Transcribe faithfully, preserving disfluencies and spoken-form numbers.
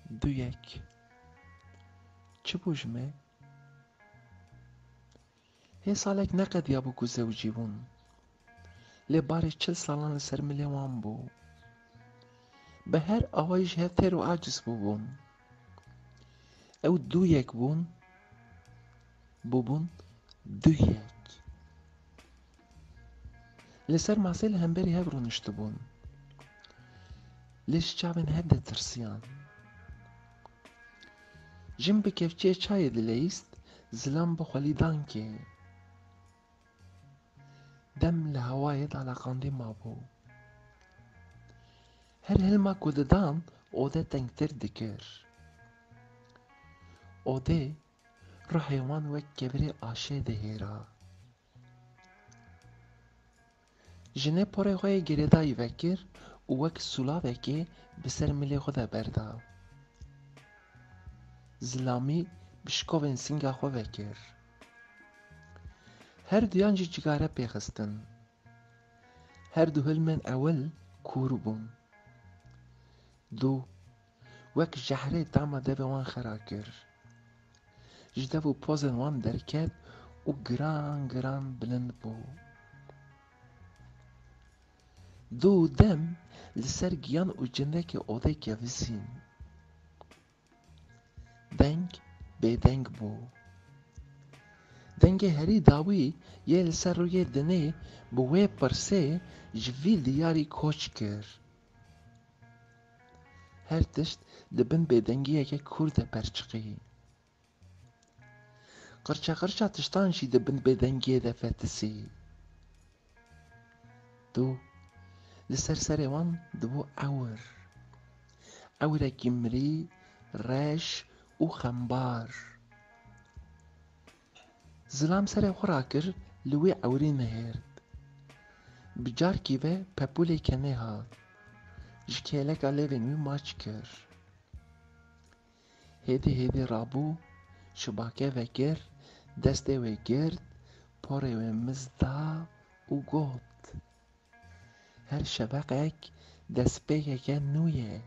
Du yek. Çi bû ji me? Hê salek neqediyabû ku zewicîbûn. Lê barê çil salan li ser milê wan bû. Bi her awayî ji hev têr û aciz bûbûn. Ew du yek bûn, bûbûn du yek. Li ser masê li hemberî hev rûniştibûn. Lê ji çavên hev de tirsiyan. Jin bi kevçiyê çayê dileyîst, zilam bi xwelî dankê. Dem li hewayê dalaqandî mabû. Her hilma ku didan, ode tengtir dikir. Odê ruhê wan wek kevirê aşê dihêra. Jinê porê xwe yê girêdayî vekir û wek sûlavekê bi ser milê xwe de berda. Zilamî bi şikovên singa xwe vekir. Her duyan jî cigare pêxistin. Her du hilmên ewil kûr bûn. Du wek jehrê tama devê wan xera kir. Ji dev û pozên wan derket û giran giran bilind bû. Du dem li ser giyan û cindekê odê kevizîn. Deng bêdeng bû. Dengê herî dawî yê li ser rûyê dinê bi wê pirsê ji vî diyarî koç kir. Her tişt di bin bêdengiyeke kûr de perçiqî. Qirça qirça tiştan jî di bin bêdengiyê de fetisî. Du, li ser serê wan dibû ewir. Ewirekî mirî, reş û xembar. Zilam serê xwe rakir, li wî ewirî nihêrt. Bi carkî ve pepûlê kenê hat. Ji kêleka lêvên wî maç kir. Hêdî hêdî rabû, şibake vekir, destê wê girt, porê wê mizda û got: Her şeveqek destpêkeke nû ye.